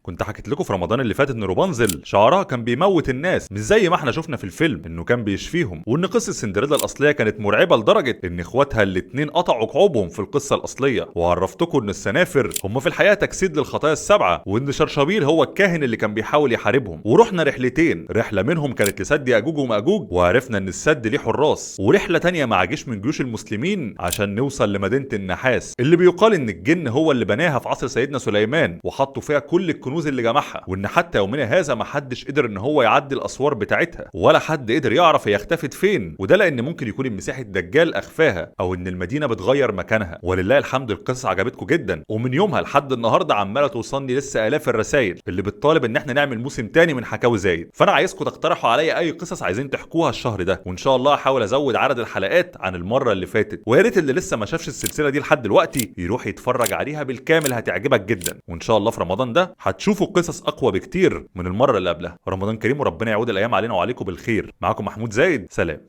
كنت حكيت لكم في رمضان اللي فات ان روبانزل شعرها كان بيموت الناس، مش زي ما احنا شفنا في الفيلم انه كان بيشفيهم، وان قصة سندريلا الاصلية كانت مرعبة لدرجة ان اخواتها الاتنين قطعوا كعوبهم في القصة الاصلية. وعرفتكم ان السنافر هم في الحقيقة تجسيد للخطايا السبعة، وان شرشبيل هو الكاهن اللي كان بيحاول يحاربهم. ورحنا رحلتين، رحله منهم كانت لسد ياجوج وماجوج وعرفنا ان السد ليه حراس، ورحله تانية مع جيش من جيوش المسلمين عشان نوصل لمدينة النحاس اللي بيقال ان الجن هو اللي بناها في عصر سيدنا سليمان وحطوا فيها كل الكنوز اللي جمعها، وان حتى يومنا هذا ما حدش قدر ان هو يعدي الاسوار بتاعتها ولا حد قدر يعرف هي اختفت فين، وده لان ممكن يكون المسيح الدجال اخفاها او ان المدينة بتغير مكانها. ولله الحمد القصة عجبتكم جدا، ومن يومها لحد النهارده عماله توصلني لسه الاف الرسائل اللي بتطالب ان احنا نعمل موسم تاني من حكاوي زايد. فانا عايزكم تقترحوا عليا اي قصص عايزين تحكوها الشهر ده، وان شاء الله هحاول ازود عدد الحلقات عن المرة اللي فاتت. ويا ريت اللي لسه ما شافش السلسلة دي لحد دلوقتي يروح يتفرج عليها بالكامل، هتعجبك جدا. وان شاء الله في رمضان ده هتشوفوا قصص اقوى بكتير من المرة اللي قبلها. رمضان كريم، وربنا يعود الايام علينا وعليكم بالخير. معاكم محمود زايد، سلام.